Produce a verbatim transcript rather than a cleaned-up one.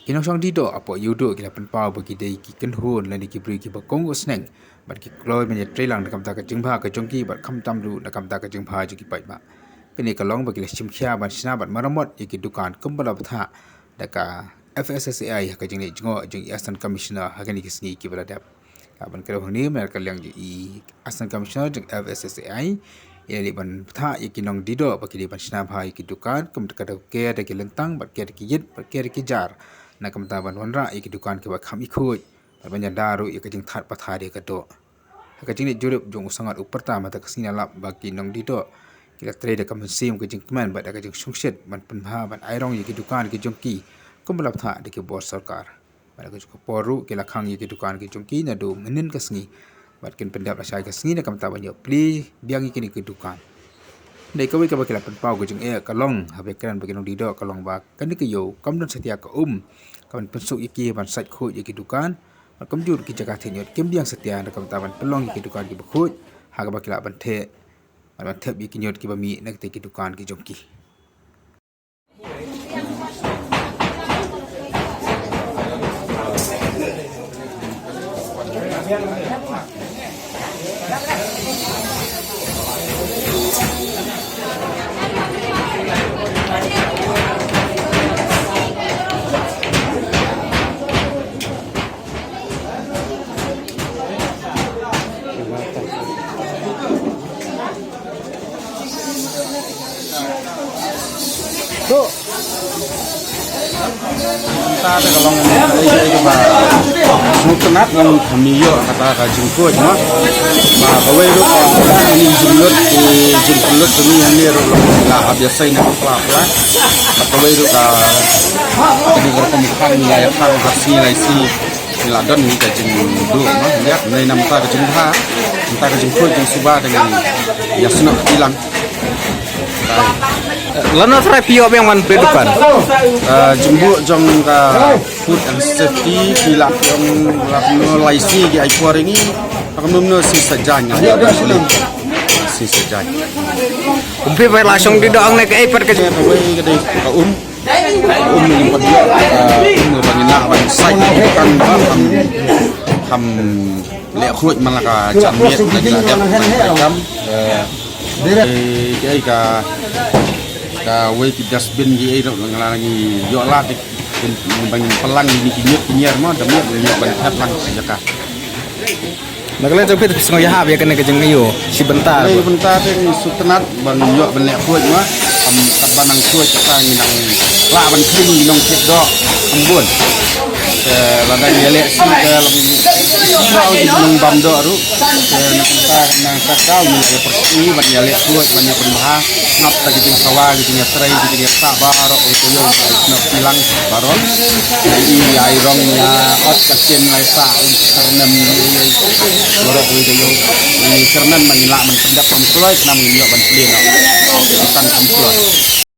Ki nongshong dih doh hapoh Ïewduh ki la pynpaw ba ki dei ki kynhun lane ki briew kiba kohnguh sneng bad ki kloi ban ïatreilang na ka bynta ka jingbha ka jong ki bad khamtam ruh na ka bynta ka jingbha jong ki paidbah. Kane ka long ba ki la shim khia ban shna bad maramot ïa ki dukan kumba la bthah da ka F S S A I ha ka jingleit jngoh jong i Assistant Commissioner ha kine ki sngi kiba la dep. Ka ban kdew hangne mynta ka liang jong i Assistant Commissioner jong F S S A I, i la leit ban bthah ïa ki nongdih doh ba ki dei ban shna bha ïa ki dukan, kumta ka dei ker da ki lyntang bad ker da ki ïit bad ker da ki jar na ka bynta ban wanrah ïa ki dukan kiba kham ikhuid bad ban ïada ruh ïa ka jingthad pathar ïa ka doh. Ha ka jingleit jurip jong u sangot u pyrta mynta ka sngi la lap ba ki nongdih doh ki la trei da ka mynsiem ka jingkmen bad da ka jingsngewsih ban pynbha ban airong ïa ki dukan ki jong ki kumba la bthah da ki bor sorkar. Bad ha kajuh ka por ruh ki la khang ïa ki dukan ki jong ki naduh mynnin ka sngi bad kin pyndep lashai ka sngi na ka bynta ban ïoh plie biang ïa kine ki dukan. Dei kawei kaba ki la pynpaw ka jingeh ka long haba kren bad ki nongdih doh ka long ba kane ka ïew kam don satia ka um ka ban pynsuk ïa ki ban sait khuid ïa ki dukan bad kumjuh ki jaka theh ñiut kim biang satia na ka bynta ban pynlong ïa ki dukan kiba khuid ha kaba ki lah ban theh bad ban thep ïa ki ñiut kiba mih na kata ki dukan ki jong ki. Mynta te ka long kaei kaei kaba sngewtynnat, long kham ïoh kata ka jingkhuid mo. Ba kawei ruh ka kani jinglut, ki jinglut kani hangne ruh long la hap ïasei na ka pla pla. Ba kawei ruh ka kani ka rukom khang la ïakhang ha sngi lai sngi. Ngi la don ngi ka jingduh mo, ïa, nai na mynta ka jingbha, mynta ka jingkhuid jingsuba te ngi ïa snoh kti lang. Lano trai phi ïoh biang ban plie dukan? Ah, jingbuh jong ka food and safety ki la ïoh la no lai sngi ki ai por ïa ngi, ka no no sngi sajan ngi. Sngi sajan. Kum phi ba la shong dih doh hangne kaei pat ka jing. Kawei ka dei ka um. Um, ngi pat ïoh, eh, um, ba ngin lah ban sait ïa ki dukan ba kham, kham leh khuid man la ka janmiet, la ki la dep ban trei kam. Eh, eh, kaei ka, kawei ki dustbin kiei ruh ngi la ngi ïoh lad ïa ki, ba ngin pynlang ïa ki ñiut ki ñier mo, da miet ngin ïoh ban thep lang ïa ka. Na ka liang jong phi te phi sngew ïahap ïa kane ka jingïoh shi bynta. Kane ka bynta te ngi sngewtynnat ba ngin ïoh ban leh khuid mo. Kam kat ba nang khuid kata ngi nang lah ban khring ngi nongthied doh. Kam bun. Te lada ngi ïaleh shuh te long shuh ngi nang bam doh ruh. Te na ka bynta nang ka kaw ngi ïa pyrshah ban ïaleh khuid ban ïa pynbha. Ngap ta ki jingsawa, ki jingïatrei, ki jingïasah baroh kawei ka ïew, snoh kti lang baroh. Ïa i, ïa i rong, ïa ot ka ktien ngi sah, um, syrnem, baroh kawei ka ïew. Ngi syrnem ba ngin lah ban pyndep ban kloi, khnang ngin ïoh ban plie noh. Tang ban kloi.